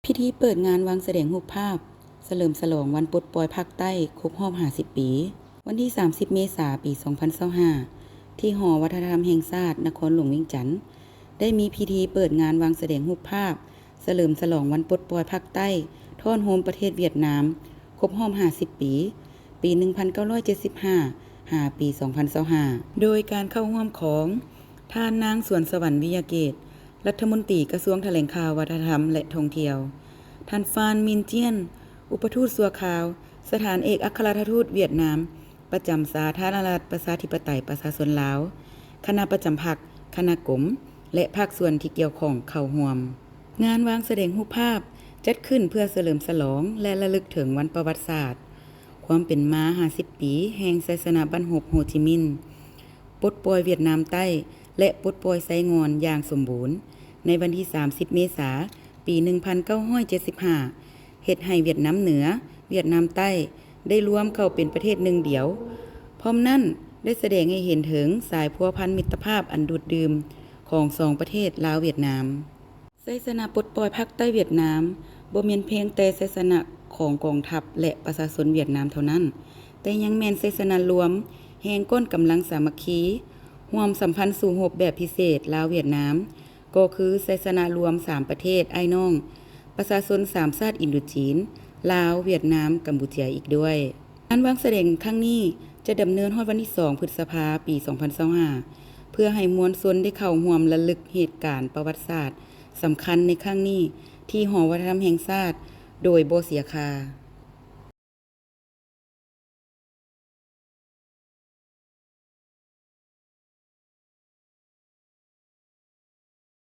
ພິທີເປີດງານວາງສະແດງຮູບພາບສະເຫຼີມສະຫຼອງວັນປົດປ່ອຍພາກໃຕ້ຄົບຮອບຫ້າສິບປີ ວັນທີສາມສິບເມສາ ປີສອງພັນຊາວຫ້າ ທີ່ຫໍວັດທະນະທຳແຫ່ງຊາດນະຄອນຫຼວງວຽງຈັນ ໄດ້ມີພິທີເປີດງານວາງສະແດງຮູບພາບສະເຫຼີມສະຫຼອງວັນປົດປ່ອຍພາກໃຕ້ ທ້ອນໂຮມປະເທດຫວຽດນາມ ຄົບຮອບຫ້າສິບປີ ປີໜຶ່ງພັນເກົ້າຮ້ອຍເຈັດສິບຫ້າ ຫາປີສອງພັນຊາວຫ້າ ໂດຍການເຂົ້າຮ່ວມຂອງ ທ່ານນາງ ສວນສະຫວັນ ວິຍະເກດ ລັດຖະມົນຕີກະຊວງຖະແຫຼງຂ່າວ, ວັດທະນະທຳ ແລະ ທ່ອງທ່ຽວ, ທ່ານ ຟານ ມິນຈຽນ ອຸປະທູດຊົ່ວຄາວ ສະຖານເອກອັກຄະລັດຖະທູດຫວຽດນາມ ປະຈຳສາທາລະນະລັດ ປະຊາທິປະໄຕ ປະຊາຊົນລາວ, ຄະນະປະຈຳພັກ, ຄະນະກົມ ແລະ ພາກສ່ວນທີ່ກ່ຽວຂ້ອງເຂົ້າຮ່ວມ. ງານວາງສະແດງຮູບພາບຈັດຂຶ້ນເພື່ອສະເຫຼີມສະຫຼອງ ແລະ ລະລຶກເຖິງວັນປະຫວັດສາດ ຄວາມເປັນມາຫ້າສິບປີແຫ່ງໄຊຊະນະບັ້ນຮົບໂຮຈິມິນ, ປົດປ່ອຍຫວຽດນາມໃຕ້ ແລະ ປົດປ່ອຍໄຊງ່ອນຢ່າງສົມບູນ ໃນວັນທີສາມສິບເມສາ ປີໜຶ່ງພັນເກົ້າຮ້ອຍເຈັດສິບຫ້າ ເຮັດໃຫ້ຫວຽດນາມເໜືອ, ຫວຽດນາມໃຕ້ ໄດ້ລວມເຂົ້າເປັນປະເທດໜຶ່ງດຽວ, ພ້ອມນັ້ນໄດ້ສະແດງໃຫ້ເຫັນເຖິງສາຍພົວພັນມິດຕະພາບອັນດູດດື່ມຂອງສອງປະເທດລາວ-ຫວຽດນາມ. ໄຊຊະນະປົດປ່ອຍພາກໃຕ້ຫວຽດນາມ ບໍ່ແມ່ນພຽງແຕ່ໄຊຊະນະຂອງກອງທັບ ແລະ ປະຊາຊົນຫວຽດນາມເທົ່ານັ້ນ, ແຕ່ຍັງແມ່ນໄຊຊະນະລວມແຫ່ງກ້ອນກຳລັງສາມັກຄີຮ່ວມສຳພັນສູ້ຮົບແບບພິເສດລາວ-ຫວຽດນາມ, ກໍຄືໄຊຊະນະລວມສາມປະເທດອ້າຍນ້ອງ ປະຊາຊົນສາມຊາດອິນໂດຈີນ, ລາວ, ຫວຽດນາມ, ກຳປູເຈຍ ອີກດ້ວຍ. ງານວາງສະແດງຄັ້ງນີ້ຈະດຳເນີນຮອດວັນທີສອງ ພຶດສະພາ ປີສອງພັນຊາວຫ້າ ເພື່ອໃຫ້ມວນຊົນໄດ້ເຂົ້າຮ່ວມລະລຶກເຫດການປະຫວັດສາດສຳຄັນໃນຄັ້ງນີ້ ທີ່ຫໍວັດທະນະທຳແຫ່ງຊາດ ໂດຍບໍ່ເສຍຄ່າ.